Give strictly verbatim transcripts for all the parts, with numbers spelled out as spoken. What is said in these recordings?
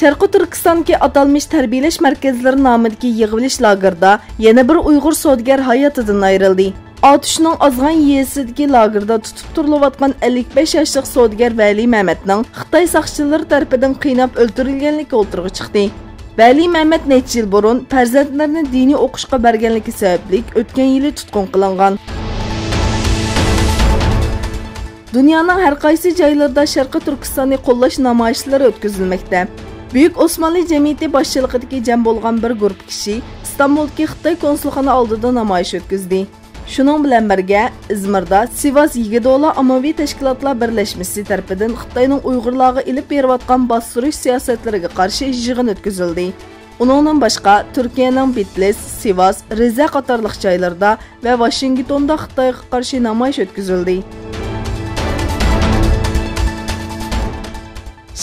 شەرقىي تۈركىستاندىكى ئاتالمىش تەربىيەلەش مەركەزلىرى نامىدىكى يىغىۋېلىش لاگېرىدا يەنە بىر ئۇيغۇر سودىگەر ھاياتىدىن ئايرىلدى. ئاتۇشنىڭ ئازغان يېزىسىدىكى لاگېردا تۇتۇپ تۇرۇلۇۋاتقان ئەللىك بەش ياشلىق سودىگەر ۋەلى مەمەتنىڭ خىتاي ساقچىلىرى تەرىپىدىن قىيناپ ئۆلتۈرۈلگەنلىكى ئوتتۇرىغا چىقتى. ۋەلى مەمەت نەچچە يىل بۇرۇن پەرزەنتلىرىنى دىنىي ئوقۇشقا بەرگەنلىكى سەۋەبلىك ئۆتكەن يىلى تۇتقۇن قىلىنغان. دۇنيانىڭ ھەر قايسى جايلىرىدا شەرقىي تۈركىستاننى قوللاش نامايىشلىرى ئۆتكۈزۈلمەكتە. بۈيۈك ئوسمانلى جەمئىيىتى باشچىلىقىدىكى جەم بولغان بىر گۇرۇپپا كىشى ئىستانبۇلدىكى خىتاي كونسۇلخانا ئالدىدا نامايىش ئۆتكۈزدى. شۇنىڭ بىلەن بىرگە، ئىزمىردا سىۋاس يىگىدولا ئاممىۋى تەشكىلاتلار بىرلەشمىسى تەرىپىدىن خىتاينىڭ ئۇيغۇرلارغا ئېلىپ بېرىۋاتقان باستۇرۇش سىياسەتلىرىگە قارشى يىغىن ئۆتكۈزۈلدى. ئۇنىڭدىن باشقا، تۈركىيەنىڭ بىتلىس، سىۋاس، رىزە قاتارلىق جايلىرىدا ۋە ۋاشىنگتوندا خىتايغا قارشى نامايىش ئۆتكۈزۈلدى.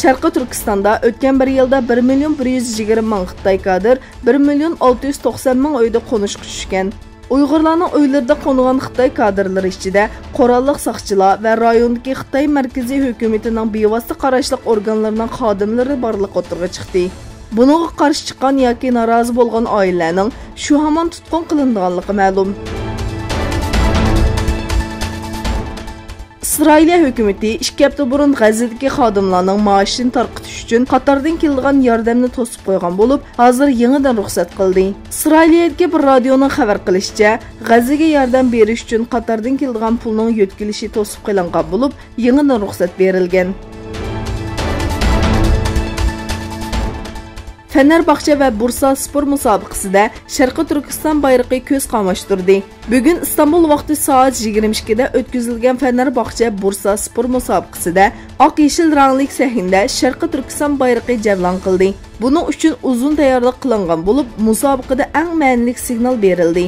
شەرقىي تۈركىستاندا ئۆتكەن بىر يىلدا بىر مىليون بىر يۈز يىگىرمە مىڭ خىتاي كادىر، بىر مىليون ئالتە يۈز توقسان مىڭ ئۆيدە قونۇشقا چۈشكەن. ئۇيغۇرلارنىڭ ئۆيلىرىدە قونغان خىتاي كادىرلىرى ئىچىدە قوراللىق ساقچىلار ۋە رايوندىكى خىتاي مەركىزىي ھۆكۈمىتىنىڭ بىۋاسىتە قاراشلىق ئورگانلىرىنىڭ خادىملىرى بارلىقى ئوتتۇرىغا چىقتى. بۇنىڭغا قارشى چىققان ياكى نارازى بولغان ئائىلىلەرنىڭ شۇ ھامان تۇتقۇن قىلىنىدىغانلىقى مەلۇم. ئىسرائىلىيە ھۆكۈمىتى ئىككى ھەپتە بۇرۇن غەززىدىكى خادىملارنىڭ مائاشىنى تارقىتىش ئۈچۈن قاتاردىن كېلىدىغان ياردەمنى توسۇپ قويغان بولۇپ، ھازىر يېڭىدىن رۇخسەت قىلدى. ئىسرائىلىيەدىكى بىر رادىيونىڭ خەۋەر قىلىشىچە، غەززىگە ياردەم بېرىش ئۈچۈن قاتاردىن كېلىدىغان پۇلنىڭ يۆتكىلىشى توسۇپ قېلىنغان بولۇپ، يېڭىدىن رۇخسەت بېرىلگەن. فەنەرباغچە ۋە بۇرسا سپور مۇسابىقىسىدە شەرقىي تۈركىستان بايرىقى كۆز قاماشتۇردى. بۈگۈن ئىستانبۇل ۋاقتى سائەت يىگىرمە ئىككىدە ئۆتكۈزۈلگەن فەنەرباغچە بۇرسا سپور مۇسابىقىسىدە ئاق يېشىل رەڭلىك سەھنىدە شەرقىي تۈركىستان بايرىقى جەۋلان قىلدى. بۇنىڭ ئۈچۈن ئۇزۇن تەييارلىق قىلىنغان بولۇپ، مۇسابىقىدە ئەڭ مەنىلىك سىگنال بېرىلدى.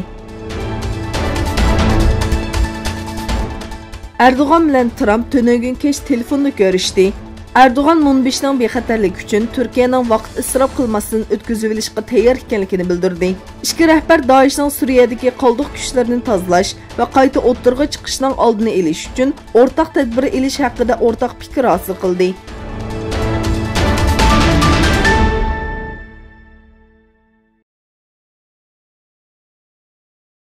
ئەردوغان بىلەن ترامپ تۈنۈگۈن كەچ تېلېفوندا كۆرۈشتى. ئەردوغان مۇنبىشنىڭ بىخەتەرلىكى ئۈچۈن تۈركىيەنىڭ ۋاقىت ئىسراپ قىلماستىن ئۆتكۈزۈۋېلىشقا تەييار ئىكەنلىكىنى بىلدۈردى. ئىككى رەھبەر دائىشنىڭ سۈرىيەدىكى قالدۇق كۈچلىرىنى تازىلاش ۋە قايتا ئوتتۇرىغا چىقىشىنىڭ ئالدىنى ئېلىش ئۈچۈن ئورتاق تەدبىر ئېلىش ھەققىدە ئورتاق پىكىر ھاسىل قىلدى.